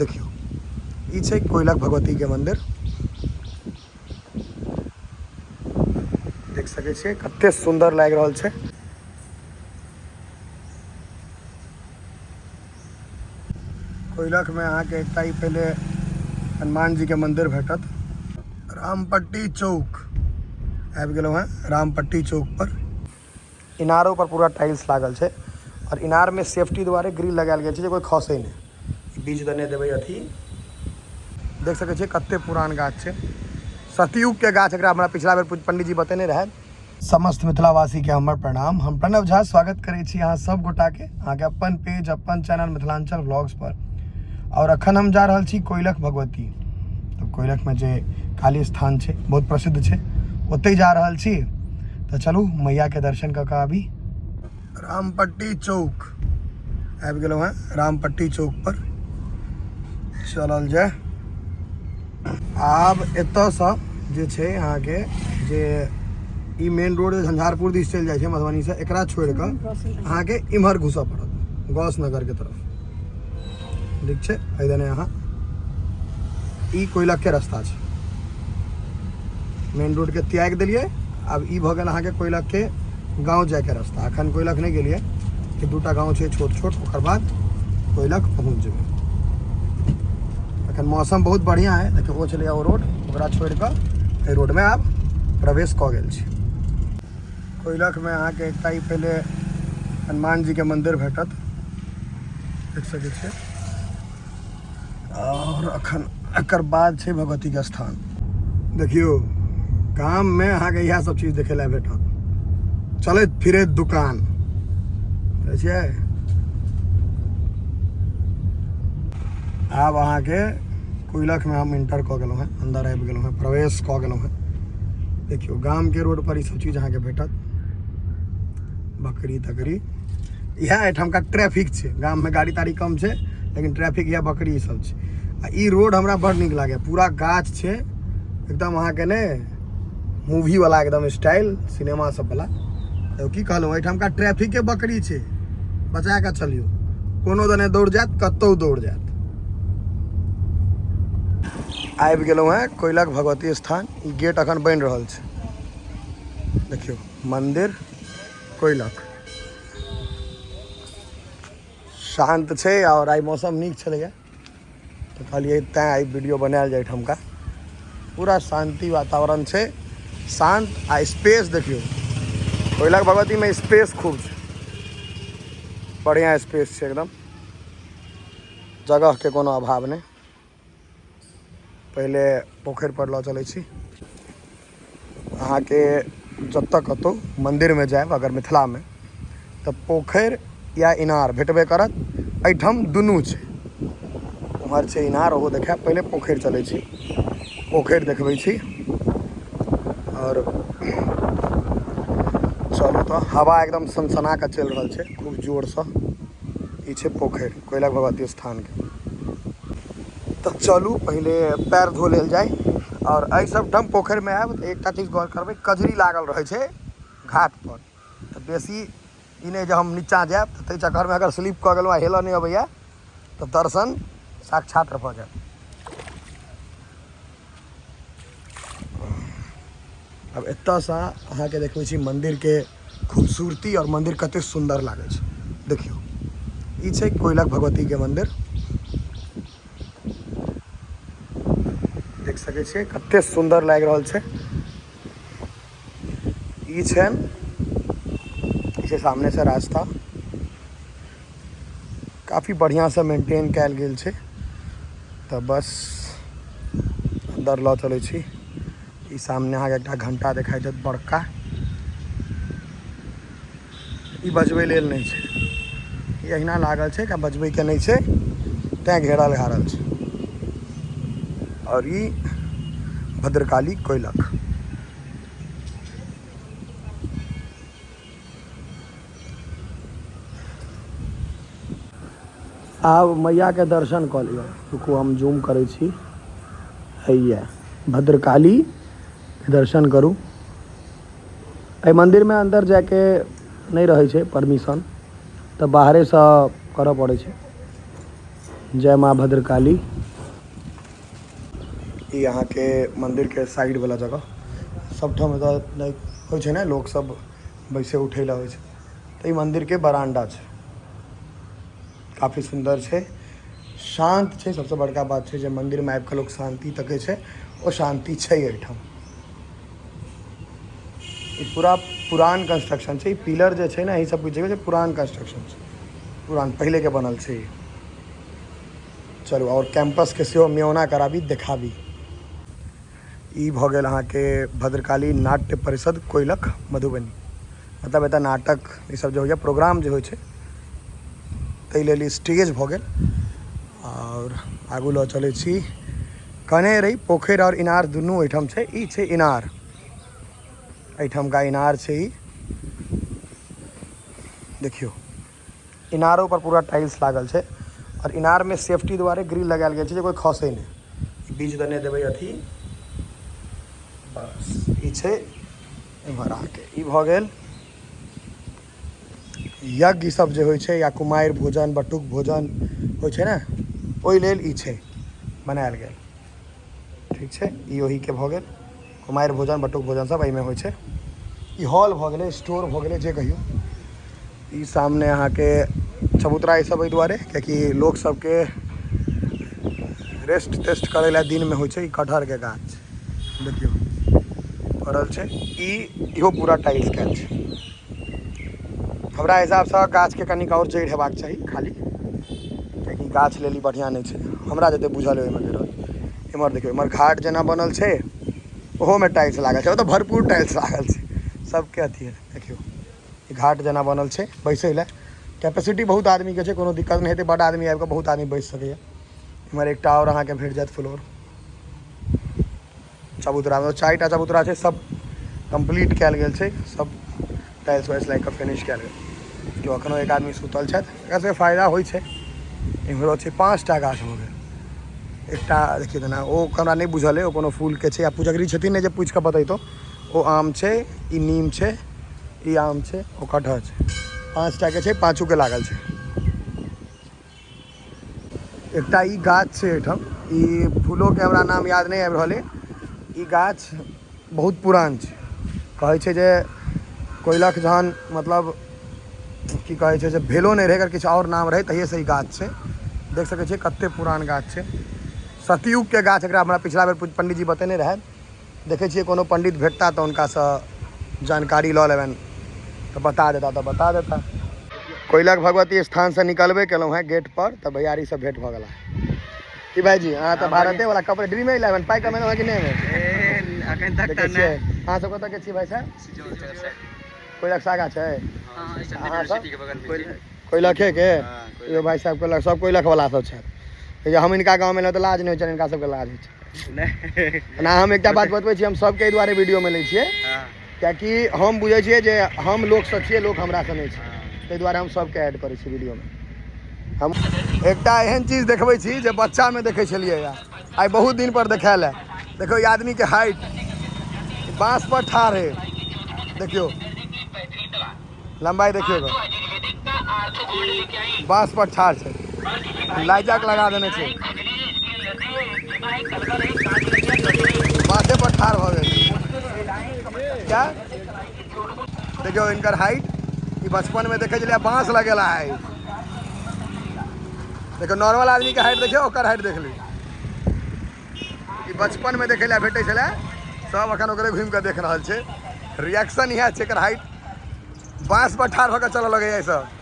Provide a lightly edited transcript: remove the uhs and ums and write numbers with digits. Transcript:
देखियौ, ई छै कोइलख भगवती के मंदिर। देख सकै छियै कते सुंदर लागि रहल छै। कोइलख में अहाँके एकटा ई पहिले हनुमान जी के मंदिर भेटत। रामपट्टी चौक आबि गेलहुँ हेँ। रामपट्टी चौक पर इनारो पर पूरा टाइल्स लागल छै और इनार में सेफ्टी दुआरे ग्रिल लगायल गेल छै जे कोई खसै नहि। बीज दने देबै अथी। देख सकै छियै कते पुरान गाछ छै, सतयुग के गाछ। एकरा हमरा पिछला बेर पंडीजी बतेने रहै। समस्त मिथिलावासी के हमर प्रणाम। हम प्रणव झा स्वागत करै छी अहाँ सब गोटा के अहाँके अपन पेज अपन चैनल मिथिलांचल व्लॉग्स पर। और अखन हम जा रहल छी कोइलख भगवती। तऽ कोइलख में जे काली स्थान छै बहुत प्रसिद्ध छै, ओतहि जा रहल छी। तऽ चलू मैया के दर्शन कऽ कऽ आबी। रामपट्टी चौक आबि गेलहुँ हेँ। रामपट्टी चौक पर चलल जाय। आब एतऽसँ जे छै अहाँके जे ई मेन रोड झंझारपुर दिस चलि जाइ छै मधुबनीसँ, एकरा छोड़ि कऽ अहाँके इम्हर घुसऽ पड़त गौस नगरके तरफ। ठीक छै, एहि दने अहाँ ई कोइलखके रास्ता छै। मेन रोडके त्यागि देलियै, आब ई भऽ गेल अहाँके कोइलखके गाँव जायके रास्ता। अखन कोइलख नहि गेलियै, एक दूटा गाँव छै छोट छोट, ओकर बाद कोइलख पहुँच जेबै। अखन मौसम बहुत बढ़िआँ है। देखियौ ओ छलैए ओ रोड, ओकरा छोड़ि कऽ एहि रोडमे आब प्रवेश कऽ गेल छी। कोइलखमे अहाँके एकटा ई पहिले हनुमान जीके मन्दिर भेटत, देख सकै छियै। और अखन एकर बाद छै भगवती के स्थान। देखियौ गाम में अहाँके इएह सब चीज देखे ला भेटत, चलैत फिरैत दुकान देखै छियै। आब अहाँके कोइलख में हम इंटर कऽ गेलहुँ हेँ, अन्दर आबि गेलहुँ हेँ, प्रवेश कऽ गेलहुँ हेँ। देखियौ गाम के रोड पर ई सब चीज अहाँके भेटत, बकरी तकरी। इएह एहिठामका ट्रैफिक छै। गाममे गाड़ी ताड़ी कम छै, लेकिन ट्रैफिक इएह बकरी ई सब छै। आ ई रोड हमरा बड़ नीक लागैए, पूरा गाछ छै एकदम अहाँके ने मूवी वाला एकदम स्टाइल सिनेमा सब वाला। तऽ की कहलहुँ, एहिठामका ट्रैफिके बकरी छै, बचा कऽ चलियौ, कोनो दने दौड़ जायत, कतहु दौड़ जायत। आबि गेलहुँ हेँ कोइलख भगवती स्थान। ई गेट अखन बनि रहल छै। देखियौ मन्दिर कोइलख शान्त छै और आइ मौसम नीक छलैया तऽ कहलियै तैँ आइ वीडियो बनायल जाय। एहिठामका पूरा शान्ति वातावरण छै, शान्त आ स्पेस। देखियौ कोइलख भगवतीमे स्पेस खूब छै, बढ़िआँ स्पेस छै एकदम, जगहके कोनो अभाव नहि। पहिले पोखरि पर लऽ चलै छी अहाँके। जतऽ कतहु मन्दिरमे जायब अगर मिथिलामे तऽ पोखरि या इनार भेटबे करत। एहिठाम दुनू छै, उम्हर छै इनार, ओहो देखायब। पहिले पोखरि चलै छी, पोखरि देखबै छी। आओर चलू तऽ हवा एकदम सनसना कऽ चलि रहल छै खूब जोरसँ। ई छै पोखरि कोइलख भगवती स्थानके। तऽ चलू पहिले पैर धो लेल जाय। आओर एहि सब ठाम पोखरिमे आयब तऽ एकटा चीज गौर करबै, कजरी लागल रहै छै घाट पर। तऽ बेसी ई नहि जे हम नीचाँ जायब तऽ ताहि चक्करमे अगर स्लिप कऽ गेलहुँ आ हेलऽ नहि अबैया तऽ दर्शन साक्षात भऽ जायत। आब एतऽसँ अहाँके देखबै छी मन्दिरके खूबसूरती आओर मन्दिर कते सुन्दर लागै छै। देखियौ ई छै कोइलख भगवतीके मन्दिर। देख सकै छियै कते सुन्दर लागि रहल छै। ई छनि, ई छै सामने से रास्ता, काफी बढ़िया से मेंटेन कयल गेल छै। तऽ बस अंदर लऽ चलै छी। ई सामने अहाँके एकटा घंटा देखाइ देत बड़का। ई बजबै लेल नहि छै, ई अहिना लागल छै, एकरा बजबैके नहि छै, तैँ घेरल घारल छै। आओर ई भद्रकाली कोइलख। आब मैयाके दर्शन कऽ लिअ। रुकू हम जूम करै छी। हैया भद्रकालीके दर्शन करू। एहि मन्दिरमे अन्दर जाइके नहि रहै छै परमिशन, तऽ बाहरेसँ करऽ पड़ै छै। जय माँ भद्रकाली। ई अहाँके मन्दिरके साइडवला जगह सबठाम एतऽ लाइक होइ छै ने लोक सब बैसे उठै लए होइ छै तऽ ई मन्दिरके बरामदा छै। काफी सुन्दर छै, शान्त छै। सबसँ बड़का बात छै जे मन्दिरमे आबिकऽ लोक शान्ति तकै छै, ओ शान्ति छै एहिठाम। ई पूरा पुरान कंस्ट्रक्शन छै। ई पिलर जे छै ने, एहि सब बुझि जेबै जे पुरान कंस्ट्रक्शन छै, पुरान पहिलेके बनल छै ई। चलू आओर कैंपसके सेहो म्योना कराबी देखाबी। ई भऽ गेल अहाँके भद्रकाली नाट्य परिषद कोइलख मधुबनी। मतलब एतऽ नाटक ई सब जे होइए, प्रोग्राम जे होइ छै, ताहि लेल ई स्टेज भऽ गेल। आओर आगू लऽ चलै छी। कहने रही पोखरि आओर इनार दुनू एहिठाम छै। ई छै इनार, एहिठामका इनार छै ई। देखियौ, इनारो पर पूरा टाइल्स लागल छै आओर इनारमे सेफ्टी दुआरे ग्रिल लगायल गेल छै जे कोइ खसै नहि। बीज देने देबै अथी, बस ई छै। एम्हर अहाँके ई भऽ गेल यज्ञ सब जे होइ छै या कुमारि भोजन, बटुक भोजन होइ छै ने, ओहि लेल ई छै बनायल गेल। ठीक छै, ई ओहीके भऽ गेल। कुमारि भोजन, बटुक भोजन सब एहिमे होइ छै। ई हॉल भऽ गेलै, स्टोर भऽ गेलै, जे कहियौ। ई सामने अहाँके चबूतरा ई सब एहि दुआरे कियाकि लोक सबके रेस्ट तेस्ट करै लए दिनमे होइ छै। ई कटहरके गाछ देखियौ फड़ल छै। ई इहो पूरा टाइल्स कयल छै। हमरा हिसाबसँ गाछके कनिक आओर जड़ि हेबाक चाही खाली, कियाकि गाछ लेल ई बढ़िआँ नहि छै, हमरा जतेक बुझल अइ ओहिमे कहि रहल। एम्हर देखियौ, एम्हर घाट जेना बनल छै, ओहोमे टाइल्स लागल छै। ओतऽ भरपूर टाइल्स लागल छै सबके अथी। देखियौ, ई घाट जेना बनल छै बैसै लए। कैपेसिटी बहुत आदमीके छै, कोनो दिक्कत नहि हेतै। बड्ड आदमी आबि कऽ बहुत आदमी बैस सकैए। एम्हर एकटा आओर अहाँके भेट जायत फ्लोर चबूतरा। मतलब 4टा चबूतरा छै, सब कम्प्लीट कयल गेल छै, सब टाइल्स वाइल्स लागि कऽ फिनिश कयल गेल। देखियौ, एखनो एक आदमी सुतल छथि। एकरा सबके फायदा होइ छै। एम्हरो छै, 5टा गाछ भऽ गेल। एकटा देखियौ जेना ओ हमरा नहि बुझल अइ ओ कोनो फूलके छै, आ पुजगरी छथिन नहि जे पूछि कऽ बतैतहुँ। ओ आम छै, ई नीम छै, ई आम छै, ओ कटहर छै। 5टाके छै, पाँचोके लागल छै। एकटा ई गाछ छै एहिठाम, ई फूलोके हमरा नाम याद नहि आबि रहल अइ। ई गाछ बहुत पुरान छै। कहै छै जे कोइलख जहन मतलब की कहै छै जे भेलो नहि रहै, एकर किछु आओर नाम रहै, तहिएसँ ई गाछ छै। देख सकै छियै कते पुरान गाछ छै, सतयुगके गाछ। एकरा हमरा पिछला बेर पंडीजी बतेने रहै। देखै छियै कोनो पंडित भेटता तऽ हुनकासँ जानकारी लऽ लेबनि, तऽ बता देता तऽ बता देता। कोइलख भगवती स्थानसँ निकलबे केलहुँ हेँ गेट पर तऽ भैयारी सब भेंट भऽ गेला। की भाईजी, अहाँ तऽ भारते वाला कपड़े ड्रीम इलेवन पाइ कमेलहुँ हेँ कि नहि? अखन तक देखै तऽ छियै। नहि। अहाँ सब कतऽ के छियै भाई साहब? कोइलख सागा छै? अहाँ सब कोइलखे के? यो भाई साहब कोइलख, सब कोइलख वाला सब छथि। हम हिनका गाँवमे एलहुँ तऽ लाज नहि होइ छनि, हिनका सबके लाज होइ छै। ओना हम एकटा बात बतबै छी, हम सबके एहि दुआरे वीडियोमे लै छियै कियाकि हम बुझै छियै जे हम लोकसँ छियै, लोक हमरासँ नहि छै। ताहि दुआरे हम सबके ऐड करै छी वीडियोमे। हम एकटा एहन चीज देखबै छी जे बच्चामे देखै छलियै, आइ बहुत दिन पर देखायल है। देखियौ ई आदमीके हाइट, बाँस पर ठाढ़ है। देखियौ लम्बाई, देखियौ बाँस पर ठाढ़ छै, लाइजाक लगा देने छै, बाँसे पर ठाढ़ भऽ गेल। क्या देखियौ इनकर हाइट, ई बचपन में देखे छलियै बाँस लगेला है। देखियौ नॉर्मल आदमी के हाइट देखियौ, ओकर हाइट देख ली। ई बचपन में देखे ला भेटै छलै, सब अखन ओकरे घुमि कऽ देख रहल छै। रिएक्शन इएह छै, एकर हाइट बाँस पर ठाढ़ भऽ कऽ चलऽ लगैया सब।